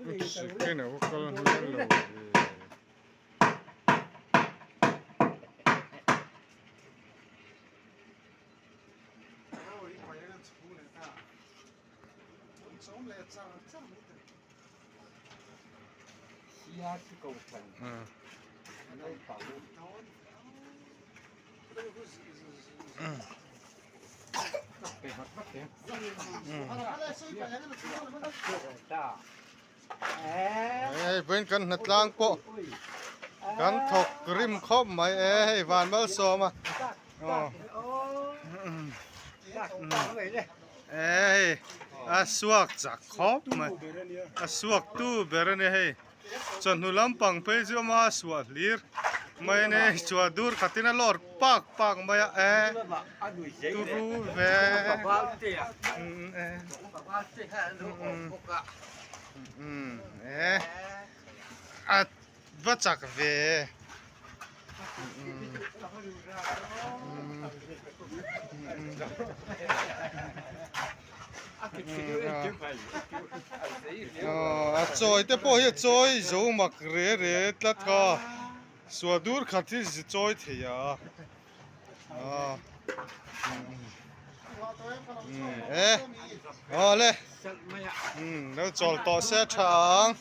Chicken a va kal hmel lo ve. Hei vawiin kan hnatlang pawh kan thawk rim khawp mai e hei van malsawm a aw e hei a suak chak khawp mai a suak tu ber a nia hei. Chawhnu lampang phei chu ama suah hlir mai a ni chhuah dur khatin a lawr pak pak mai a e turu ve e a va chak ve. A chawi te pawh hi a chawi zo mak re re tlat kha suah dur khat hi zi chawi thei a e awle lo chawl tawh se a tha ang.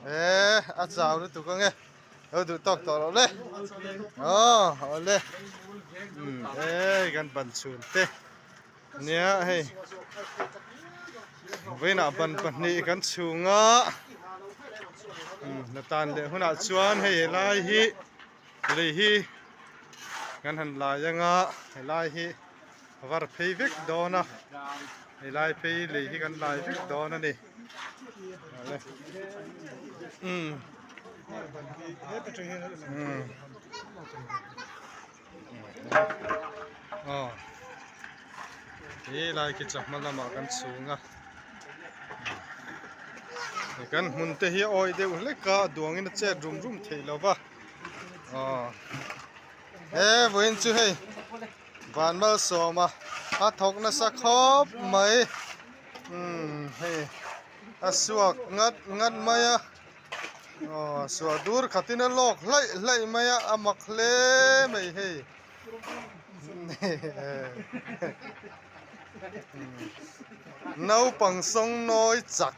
E a chau lutuk ange lo duh tawk tawh loh le aw awle e kan ban chhun te nia hei vawiinah ban pahnih kan chhung a hna tan leh hunah chuan hei helai hi lei hi kan han lai anga helai hi a var phei vek dawn a helai phei lei hi kan lai vek dawn a ni umm aw helai khi chawhma lamah kan chhung a kan hmun te hi a awih deuh hlek a duangin a chet rum rum theih lo va aw he vawiin chu hei van malsawma a thawk nasa khawp mai umm hei a suak ngat ngat mai a aw suah dur khatin a lawk hlaih hlaih mai a a mak hle mai hei naupang sawng nawi chak.